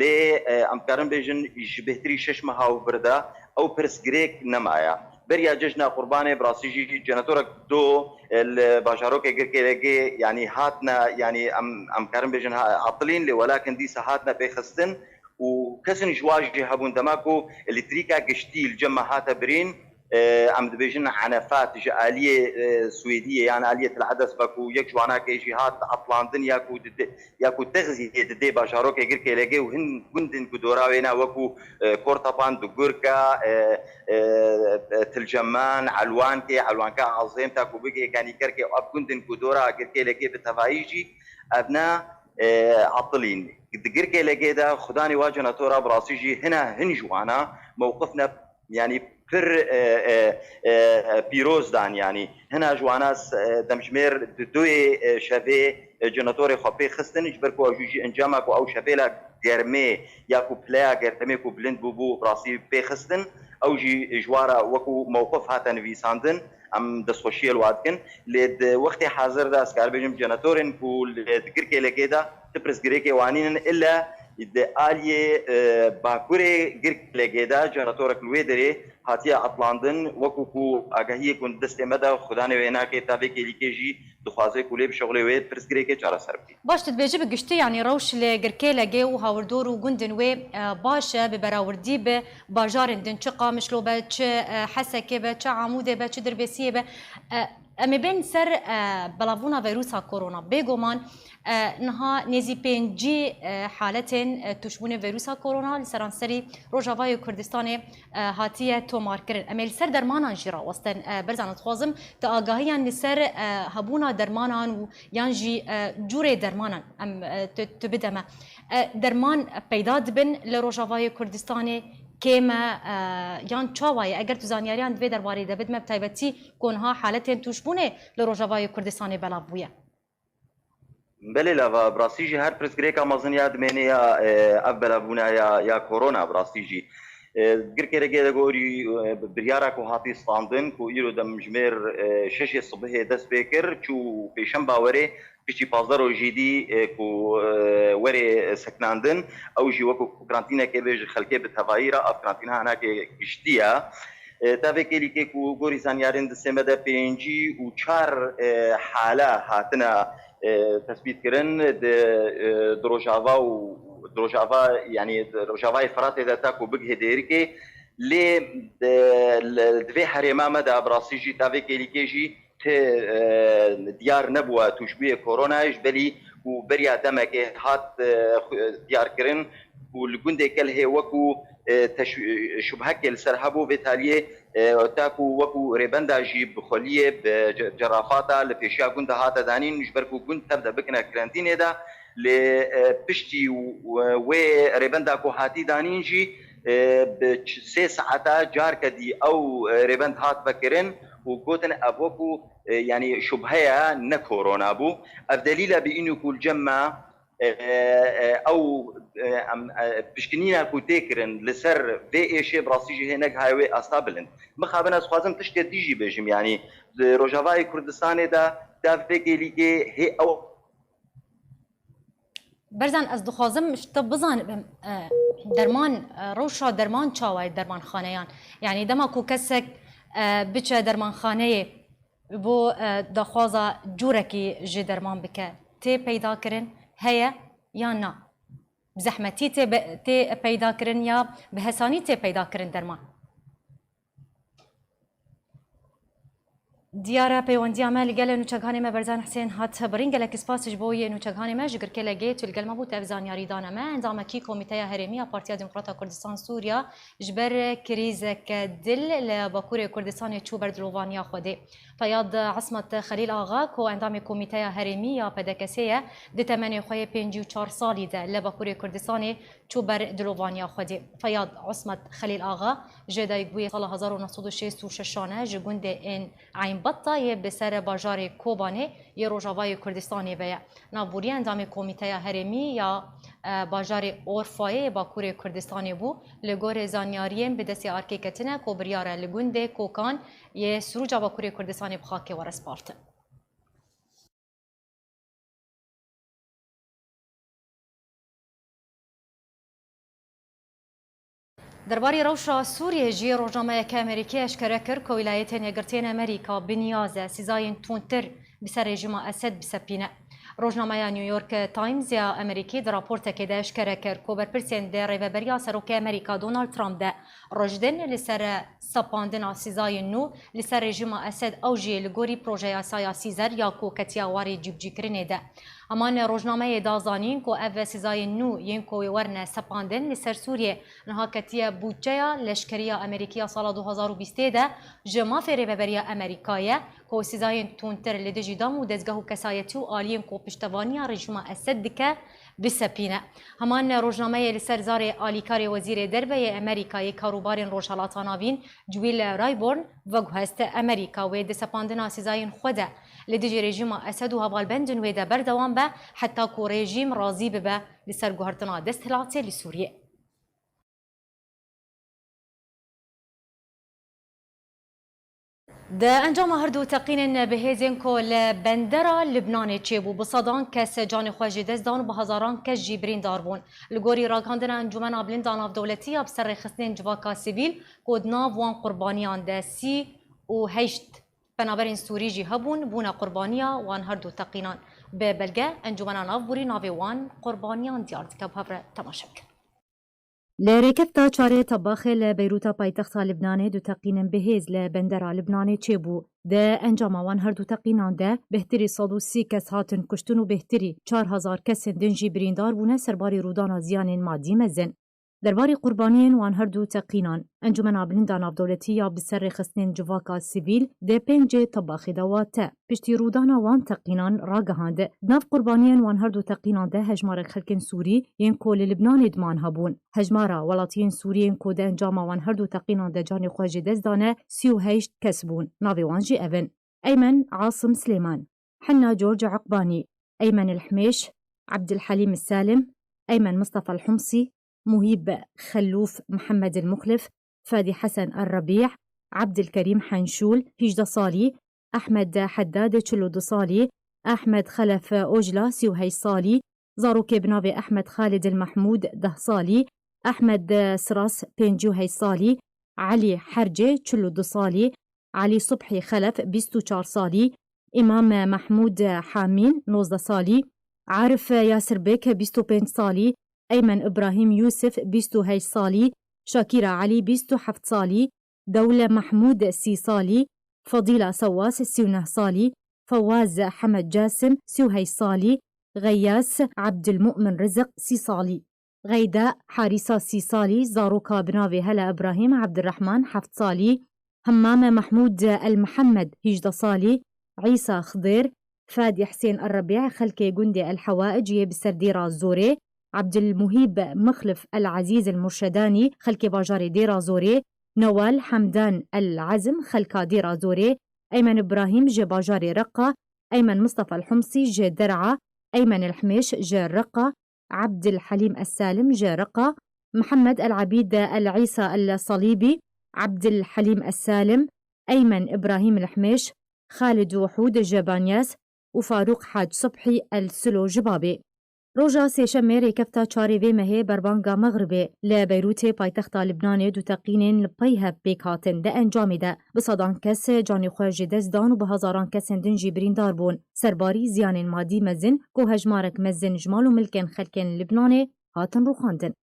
Lê, e, em dikarin bêjin ji bêhtirî şeş meha û vir de ew pirsgirêk nemaye. Beriya cejna Qurbanê bi rastî jî jenetorek do, e, li bajarokê Girkêlegê, yanî hatine, yanî em, em karin bêjin ha-, atilîn, lê welakin dîsa hatine pêxistin û kesin ji wa jî hebûn dema ku elektrîka giştî li cem me hate birîn, e, em dibêjin enefat ji aliyê, e, Swêdiyê yan aliyê Til Edes be ku yek ji wanakê jî hat etilandin ya ku dide-, ya ku texziyê didê bajarokê Girkêlegê û hin gundên ku dora wê ne wekû, e, Kortapan, Dugurka, e, e, e, Tilceman, Elwankê, Elwanka Azêm, ta ku bigê Kanîkerkê, ev gundên ku dora Girkêlekê bi tevayî jî ev ne, e, atilîn. Di Girkêlekê de xudanê wa jenatora bi rastî jî hine hin ji wana mewqif ne, yanî pir, e, e, e, e, pîroz dan, yanî hina ji wana s-, e, demjimêr di duyê, e, şevê, e, jenatorê xwe pê xistin, ji ber ku ew jî, jî encama ku ew şevêla germê ya ku pileya germê ku bilind bûbû, bi rastî pê xistin, ew jî ji wa re wekû mewqif hate nivîsandin, em destxweşiyê li wa dikin. Lê di wextê hazir de ez karim bêjim jenatorên ku li, di Girkêlekê de ti pirsgirêkê wanînin, ille di aliyê, e, bakurê Girkêlekê de jenatorek li wê derê hatiye etlandin, wekû ku agahiyê ku destê me de xudanê wê nake, ta vê kêlîkê jî dixwaze ku lê bişexulê wê pirsgirêkê çareser bike. Baş, tu dibêjî bi giştî, yanî rewş li Girkêlegê û hawirdor û gundên wê, e, baş e, bi berawrdî bi bajarên din, çi Qamişlo be, çi, e, Hesekê be, çi Amûdê be, çi Dirbêsiyê be. E, em ê bên ser, e, belavbûna vîrusa korona. Bêguman, e, niha nêzî pêncî, e, haletên, e, tûşbûnê vîrusa korona li seranserî Rojavayê Kurdistanê, e, hatiye tomarkirin. Em ê li ser dermanan jî rawestin. E, Berzan, ez dixwazim tu agahiyan li ser, e, hebûna dermanan û yan jî, e, cûrê dermanan em, e, tu, tu bide me. E, derman peyda dibin li Rojavayê Kurdistanê, kêm e, e, yan çawa ye? Eger tu zanyariyan di vê derbarê de bid me, bi taybetî ku niha haletên tûşbûnê li Rojavayê Kurdistanê belav bûye. Belê lava, bi rastî jî her pirsgirêka mezin ya dimêne ya, e, ev belavbûna ya, ya korona, bi rastî jî. E, Girkêlegê de gorî, e, biryara ku hatî standin, ku îro demjimêr, e, şeşê sibihê dest pê kir, çû pêşemba werê, piştî pazdeh rojî dî, e, ku, e, werê sekinandin, ew jî wekû karantînekê bê ji xelkê bi tevayî re, ev karantîna hinekê giştî ye. E, tevê kêlîkê ku gorî zanyarên distê me de pêncî û çar, e, hale hatine, e, tespît kirin di, e, di Rojava û di Rojava, yanî di Rojavayê Firatê de ta ku bigihê Dêrikê, lê di, li, di vê herêma me de bi rastî jî tevê kêlîkê jî ti, e, diyar nebûye tûşbûyê koronayê, ji belî ku beriya demekê hat, e, xu-, diyar kirin ku li gundê Kelhê wekû, e, teş-, e, şubhekê li ser hebû, vê taliyê, e, ta ku wekû rêbenda jî bi xweliyê, bi ce-, cerafata li pêşiya gund de hate danîn, ji ber ku gund tev de bikine karantînê de, lê, e, piştî w-, wê rêbenda ku hatî danîn jî, e, bi ç-, sê saeta carke dî ew, e, rêbend hat vekirin û gotin ev wekû, e, yanî şubhe ye, ne korona bû. Ev delîl e bi înû ku li cem me, e, e, ew, e, em, e, pişkinîna ku tê kirin li ser vê êşê bi rastî jî hê negihaye wê asta bilind. Mixabin ez dixwazim tiştê dî jî bêjim, yanî di Rojavayê Kurdistanê de, de vê kêlîkê hê ew Berzan, ez dixwazim ji te bizanibim, e, derman, e, rewşa derman çawa ye dermanxaneyan? Yanî dema ku kesek, e, biçe dermanxaneyê bo, e, daxwaza cûrekî ji derman bike, tê peyda kirin, heye yan na? Bi zehmetî tê be-, tê peyda kirin ya bi hesanî tê peyda kirin derman? Diyar e, peywendiya me li gel nûçeganê me Berzan Husên hat birîn. Gelek spas ji bo yê nûçeganê me, ji girkê legê tu li gel me bû, te ev zanyarî dane me. Endamekî Komîteya Herêmî ya Partiya Demokrata Kurdistan Sûriya ji ber krîzeke dil li Bakurê Kurdistanê çû ber dilovaniya Xwedê. Feyad Ismet Xelîl Axa, ku endamê Komîteya Herêmî ya P D K S'ê ye, di temenê xwe yê pêncî û çar salî de li Bakurê Kurdistanê çû ber dilovaniya Xwedê. Feyad Ismet Xelîl Axa ji dayikbûyê sala hezar û neh sed û şêst û şeşan e, ji gundê ên Eynbetta yê bi ser bajarê Kobanê yê Rojavayê Kurdistanê ve ye. Navbûrî endamê Komîteya Herêmî ya, e, bajarê Orfayê yê Bakurê Kurdistanê bû. Li gorî zanyariyên bi destê arkê ketine ku biryar e li gundê Kokan yê Sirûca Bakurê Kurdistanê bi xakê were spartin. Derbarê rewşa Sûriyê jî rojnameyeke Amerîkî eşkere kir ku Wîlayetên Yekgirtiyên Amerîka bi niyaz e sîzayên tundtir bi ser rejîma Esed bisepîne. Rojnameya New York Times ya Amerîkî di raportekê de eşkere kir ku berpirsên di rêveberiya serokê Amerîka Donald Trump de rijdin li ser sepandina sîzayên nû li ser rejîma Esed, ew jî li gorî projeya yasaya Sîzer ya ku ketiya warê cîbicîkirinê de. Heman rojnameyê da zanîn ku ev sîzayên nû yên ku wê werine sepandin li ser Sûriyê niha ketiye budçeya leşkerî ya Amerîkî ya sala du hazar û bîstê de ji mafê rêveberiya Amerîka ye ku sîzayên tundtir li dijî dam û dezgeh û kesayetî û aliyên ku piştevaniya rejîma Esed dike, bisepîne. Heman rojnameyê li ser zarê alîkarê Wezîrê Derve yê Amerîkayê karûbarên Rojhelata Navîn, Jewel Rayburn, veguhest, Amerîka wê di sepandina sîzayên xwe de li dijî rejîma Esed û hevalbendên wê de berdewam be, heta ku rejîm razî bibe li ser guhertina desthilatê li Sûriyê. Di encama her du teqînên bihêzên ku li bendera Libnanê çêbû, bi sedan kes canê xwe ji dest dan û bi hezaran kes jî birîndar bûn. Li gorî ragihandina Encûmena Bilind a Navdewletî ya bi ser rêxistinên civaka sivîl, ku di nav wan qurbaniyan de sî û heşt penaberên Sûrî jî hebûn, bûne qurbaniya wan her du teqînan. Bi belge, Encûmena Navborî navê wan qurbaniyan diyar dike. Bi hev re temaşe bikin. Li rêkefta çarê Tebaxê li Beyrûta paytexta Libnanê du teqînên bihêz li bendera Libnanê çêbû. Di encama wan her du teqînan de bêhtirî sed û sî kes hatin kuştin û bêhtirî çar hezar kesên din jî birîndar bûne serbarî rûdana ziyanên madî mezin. Derbarê qurbaniyên wan her du teqînan, Encûmena Bilind a Navdewletî ya bi ser rêxistinên civaka sivîl di pêncê Tebaxê de wate. Piştî rûdana wan teqînan ragihand. Di nav qurbaniyên wan her du teqînan de hejmarek xelkên Sûrî yên ku li Libnanê diman hebûn. Hejmara welatiyên Sûrî yên ku di encama wan her du teqînan de canê xwe ji dest dane, sî û heşt kes bûn. Navê wan jî ev in: Eymen Asim Silêman, Henna George Uqbanî, Eymen El Himêş, Ebdilhelîm Salim, Eymen Mistefa El Humsî, Muhîb Xelûf, Mihemed El Muxlif, Fadî Hesen El Rebî, Ebdilkerîm Henşûl, hîjdeh salî, Ehmed Heddad, çil û du salî, Ehmed Xelef Ojla, sî û heşt salî, zarokê bi navê Ehmed Xalid El Mehmûd, deh salî, Ehmed Siras, pêncî û heşt salî, Elî Hercê, çil û du salî, Elî Subhî Xelef, bîst û çar salî, Îmam Mehmûd Hamîn, nozdeh salî, Arif Yasir Bek, bîst û pênc salî, Eymen Îbrahîm Yûsif, bîst û heşt salî, Şakîra Elî, bîst û heft salî, Dewle Mehmûd, sî salî, Fadîla Sewas, sî û neh salî, Fewaz Hemed Casim, sî û heşt salî, Xeyas Ebdilmumin Rizik, sî salî. Xeyda Harîsa, sî salî, zaroka bi navê Hela Ibrahîm, Ebdirehman, heft salî, Hemmame Mehmûd El Mihemed, hîjdeh salî, Îsa Xidêr, Fadî Hisên El Rebî, xelkê gundê El Hewaic yê bi ser Dêra Zorê, Ebdilmuhîb Mixlif El Ezîz El Murşedanî, xelkê bajarê Dêra Zorê, Newal Hemdan El Ezm, xelka Dêra Zorê, Eymen Ibrahîm ji bajarê Reqa, Eymen Mistefa El Humsî ji Der'a, Eymen El Himêş ji Reqa, Ebdilhelîm Es Salim ji Reqa, Mihemed El Ebîd El Îsa El Salîbî, Ebdilhelîm Es Salim, Eymen Îbrahîm El Himêş, Xalid Wihûd ji Banyas û Farûq Hac Subhî El Silo ji Babê. Roja Sêşemê rêkefta çarê vê mehê berbanga mexribê li Beyrûtê paytexta Libnanê du teqînên li pey hev pêk hatin. Di encamê de bi sedan kes canê xwe ji dest dan û bi hezaran kesên din jî birîndar bûn. Serbarî ziyanên madî mezin ku hejmarek mezin ji mal û milkên xelkên Libnanê hatin rûxandin.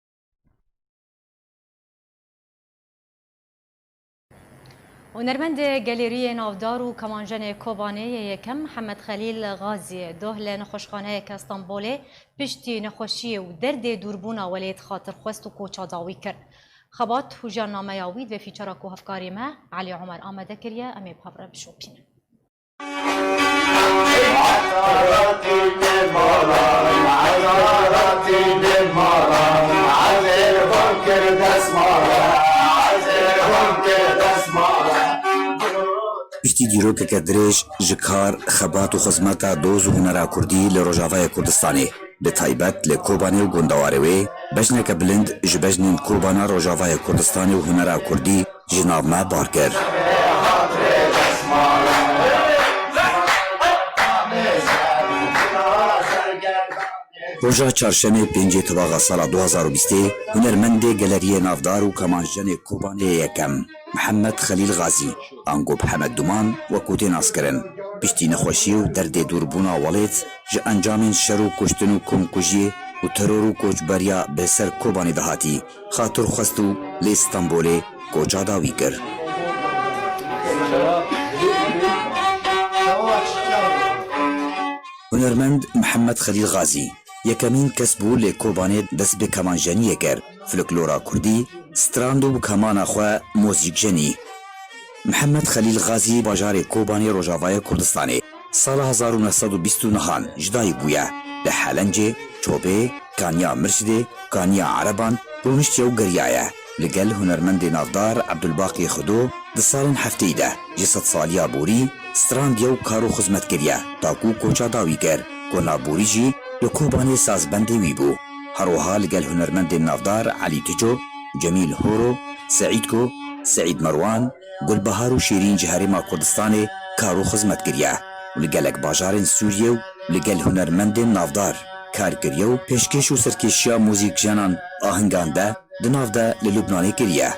Hunermendê Gelêriyê Navdar û Kemanjenê Kobanê yê yekem Mihemed Xelîl Xazî doh li nexweşxaneyeke Stenbolê piştî nexweşiyê û derdê dûrbûna welêt xatirxwest û koça dawî kir. Xebat û jiyannameya wî di vê fîçera ku hevkarê me Elî Omer amade kiriye, em ê bi hev re bişopînin. Piştî dîrokeke dirêj ji kar, xebat û xizmeta doz û hunera kurdî li Rojavayê Kurdistanê, bi taybet li Kobanê û gundewarê wê, bejneke bilind ji bejnên Kobana Rojavayê Kurdistanê û hunera kurdî ji nav me bar kir. Roja çarşemê pêncê Tibaxa sala du hazar û bîstê hunermendê Geleriyê Navdar û Kemanjenê Kobanê yê yekem Mihemed Xelîl Xazî, ango bi Hemed Duman wekû tê naskirin, piştî nexweşiyê û derdê dûrbûna welêt ji encamên şer û kuştin û komkujiyê û teror û koçberiya bi ser Kobanê de hatî, xatir xwest û lê Stenbolê koça dawî kir. Hunermend Mihemed Xelîl Xazî yekemîn kes bû lê Kobanê dest bi kemanjeniyê kir, folklora kurdî strand û bi kemana xwe mozîk jenî. Mihemed Xelîl Xazî bajarê Kobanê Rojavayê Kurdistanê sala hezar û neh sed û bîst û nehan ji dayik bûye. Li Helencê, Çobê, Kaniya Mirşidê, Kaniya Ereban rûniştiye û geriyaye. Li gel hunermendê navdar Ebdulbaqî Xudo di salên hefteyî de ji sedsaliya borî strandiye û kar û xizmet kiriye, ta ku koça dawî kir, ku navborî jî li Kobanê sazbendê wî bû. Her wiha li gel hunermendên navdar Elî Tico, Cemîl Horo, Seîdko, Seîd Merwan, Gulbahar û Şêrîn ji Herêma Kurdistanê kar û xizmet kiriye û li gelek bajarên Sûriyê û li gel hunermendên navdar kar kiriye û pêşkêş û serkêşiya muzîkjenan ahingan de di nav de li Lubnanê kiriye.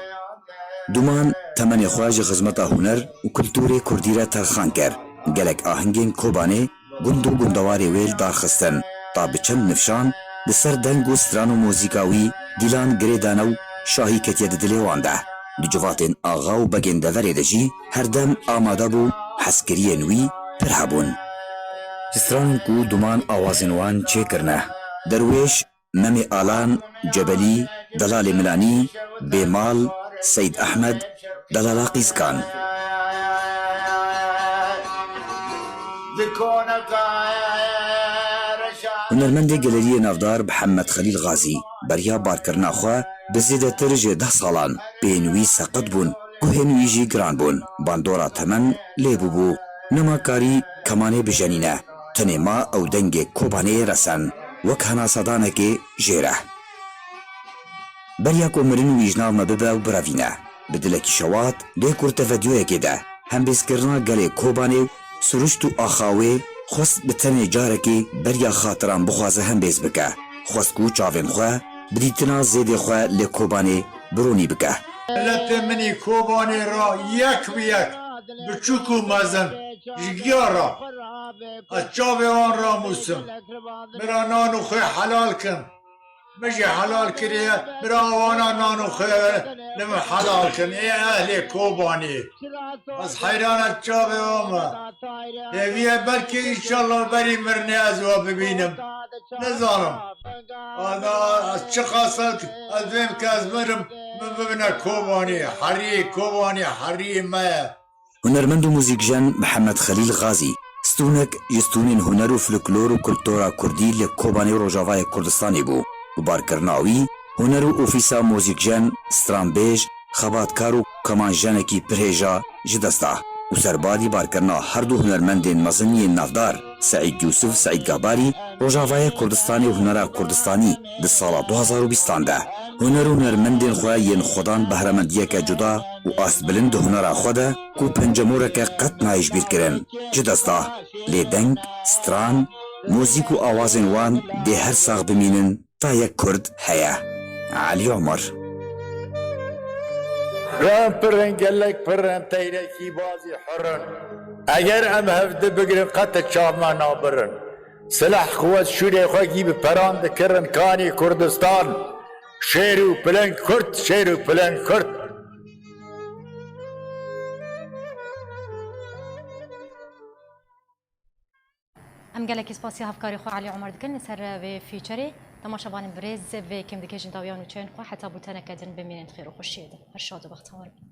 Duman temenê xwe ji xizmeta huner û kulturê kurdî re terxan kir. Gelek ahingên Kobanê, gund û gundewarê wê li dar xistin, ta bi çend nifşan li ser deng û stran û muzîka wî dîlan girê dane û şahî ketiye di dilê wan de. Di civatên axa û begên deverê de jî her dem amade bû, hezkiriyên wî pir hebûn. Stranên ku Duman awazên wan çêkirine, Derwêş, Memê Alan, Cebelî, Delalê Milanî, Bêmal, Seyd Ehmed, Delala Qîzkan. Hunermendê Geleriyê navdar Mihemed Xelîl Xazî beriya barkirina xwe bi zêdetir ji deh salan pêyên wî seqet bûn, guhên wî jî giran bûn. Bandora temen lê bûbû. Nema karî kemanê bijenîne, tenê ma ew dengê Kobanê resen, wek henasedanekê jê re. Beriya ku mirin wî ji nav me bibe û birevîne, bi dilekî şewat lê kurtevedoyekê de hembêzkirina gelê Kobanê û siruşt û axa wê xwest bi tenê carekê beriya xatiran bixwaze hembêz bike. Xwest ku çavên xwe bi dîtina zêdê xwe li Kobanê bi ronî bike. Miletê min î Kobanê re yek bi yek, biçûk û mezin, ji giya re ez çavê wan ramûsim. Min re nan û xwê helal kin. Min jî helal kiriye, min re wana nan û xwê li min helal kin. Ê ehlê Kobanê. Ez heyran ez çavê wan me. Hêviye belkî înşallah berî mirinê ez we bibînim. Nizanim. Ana, ez çiqas ez, ez vêm ke ez mirim, min bibine Kobanê, herî Kobanê, herî me ye. Hunermend û muzîkjen Mihemed Xelîl Xazî, stûnek ji stûnên huner û folklor û kultura kurdî li Kobanê û Rojavayê Kurdistanê bû. Bi barkirina wî, huner û ofîsa muzîkjen, stranbêj, xebatkar û kemanjenekî pirhêja ji dest da û serbadî barkirina her du hunermendên mezin yên navdar, Seîd Yûsif Seîd Gabarî, Rojavayê Kurdistanê û hunera Kurdistanî di sala du hazar û bîstan de huner û hunermendên xwe yên xwedan behremendiyeke cuda û astbilind di hunera xwe de ku pencemoreke qet nayê ji bîr kirin, ji dest da. Lê deng, stran, muzîk û awazên wan dê her sax bimînin. Ta yek Kurd heye. Elî Omer. Ran pirin, gelek pirin, teyrekî bazî hurrin. Eger em hevdi bigrin, qet çav me nabirin. Silah quwet şûrê xwe gî bi peran dikirin, kanî Kurdistan. Şêr û piling Kurd, şêr û piling Kurd. Em gelekî spasiya hevkarê xwe Elî Omer dikin li ser vê featurê. Temaşevanên birêz, vê kêm dikêjin dawiya nûçeyên xwe heta bûteneke din bimînin di xêr û xweşiyê de. Her şad û bextewar bin.